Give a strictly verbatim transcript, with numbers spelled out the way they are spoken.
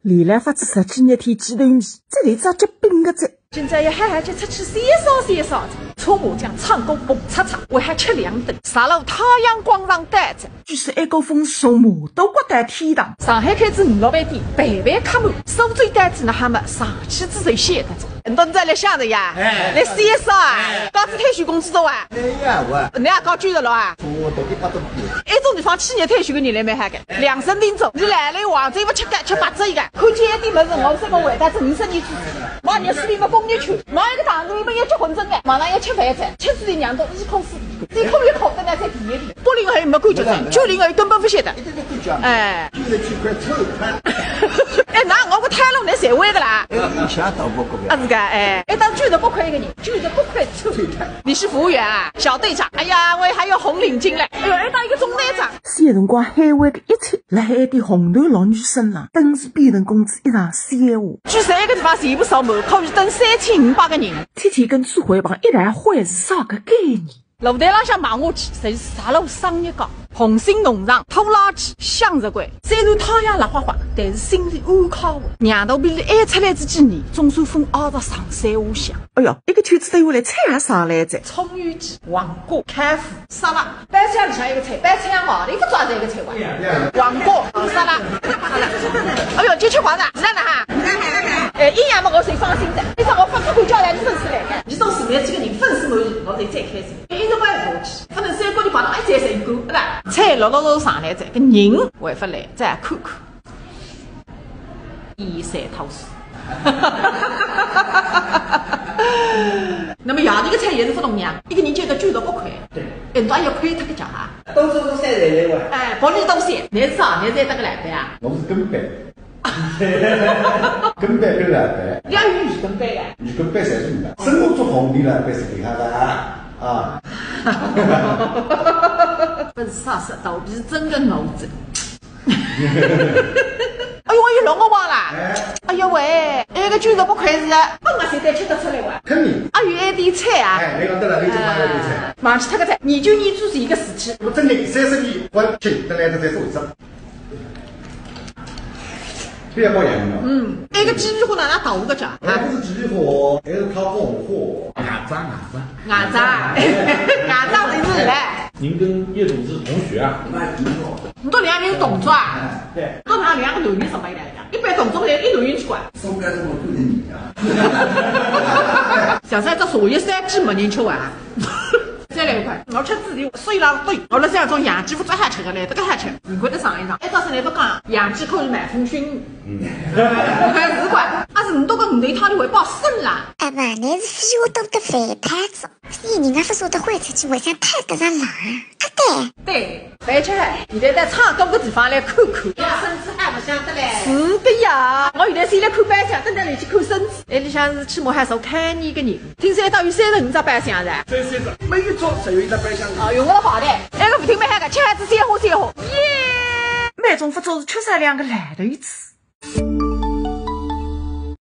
连来发仔十几日天鸡头米，这里只结冰个哉。今朝要好好叫出去散散散散，搓麻将、唱歌、蹦恰恰，我还吃两顿。啥了太阳光上带着。据说埃个风是从魔都刮到天堂。上海开仔五六爿店，爿爿客满，苏州单子呢还没上去仔就晓得哉。侬再来想着呀，哎，来散散啊，哎，高子退休工资多啊？没有啊，我，侬也高九十了啊？我到底八十五。埃种地方企业退休个人来蛮好个。 两声叮嘱，侬来了一碗，再勿吃个，吃白粥一个。看见一点物事，我是个回答，这五十年之前，往热水里面滚一圈，往一个堂子里面一结婚证个，马上要吃饭哉，吃仔娘都一口水，一口一口等辣在第一里。八零后没感觉哉，九零后根本勿晓得。一点都不讲。哎。九十几块臭炭。哎，那我个炭炉来谁喂个啦？哎，以前倒过个。啊，是个，哎，哎，到九十八块一个人，九十八块臭炭。你是服务员啊，小队长。哎呀，我还有红领巾嘞。哎呦，哎，到一个中队长。 小辰光海外个一切，辣海点红头绿女身浪，顿时变成公子一场笑话。据说埃个地方全部扫码，可以等三千五百个人。天天跟主管一道换是啥个概念？露台浪向买下去，侪是啥路生日讲，红星农场、拖拉机、向日葵，虽然太阳辣花花，但是心里安康个。娘肚皮里挨出来仔几年，总算分熬到上山下乡。哎哟，一个圈子兜下来，菜也上来哉。葱油鸡、黄瓜、开腹、沙拉。 包厢里向一个菜，包厢外头勿抓着一个菜哇。黄瓜、沙拉，哎呦，就吃光了，是这样的哈。哎，营养嘛，我最放心的。你让我发出口交代，你粉丝来看，你做自媒体个人，粉丝满意，我才最开心。一直关下去，反正三个月碰到一再成功，对吧？菜老老老上来，这个人还勿来，再看看。 一三套数。那么夜头个菜也是勿同样，一个人结个九十八块，对，哎，侬也要亏脱个价啊。都是我三代来哇。哎，薄利多销，侬是啥？侬是搿个老板啊？我是跟班。跟班跟老板。你也有女跟班呀？女跟班侪是没的，生活做红的老板是厉害的啊。啊。勿是啥事，肚皮是真个饿着。 哎呦，我又弄个忘了。哎。哎呦喂，埃个九十八块是本来现在吃得出来哇。肯定。啊，有埃点菜啊。哎，那个得了，那个就买了点菜。哎，忘记脱个菜，研究研究是一个事体。我真的三十年，我请得来的再做一次。不要抱怨了。嗯，埃个鸡皮花哪能倒个讲？还不是鸡皮花，还是靠火火。牙渣，牙渣。牙渣，牙渣是来。您跟叶总是同学啊？那挺好的。 侬到两个人同桌啊？哎，对。到哪两个男人上班来讲，一般同桌来一男人去管。上班怎么不能你啊？像是只茶叶三只没人吃完啊。再来一块，我吃自己，所以啦，对，我那像种洋鸡不做好吃的嘞，这个好吃，你快点尝一尝。哎，倒是你不讲，洋鸡可以买封熏。嗯。哎，是管，但是你这个五头汤里会爆生啦。哎妈，你是非我懂得肥盘子。 你人家勿舍得坏出去，为啥太得人冷啊？啊，对。对，而且现在到唱歌个地方来看看。要孙子还勿晓得嘞。是的呀，我现在先来看包厢，等下来去看孙子。哎，里向是起码还是看你个人。听说一到有三十五只包厢噻。三十五只，每一桌只有一只包厢。哦，用我的话的，那个舞厅蛮好个，吃还是鲜货鲜货，耶！每种勿做是缺少两个来头一次。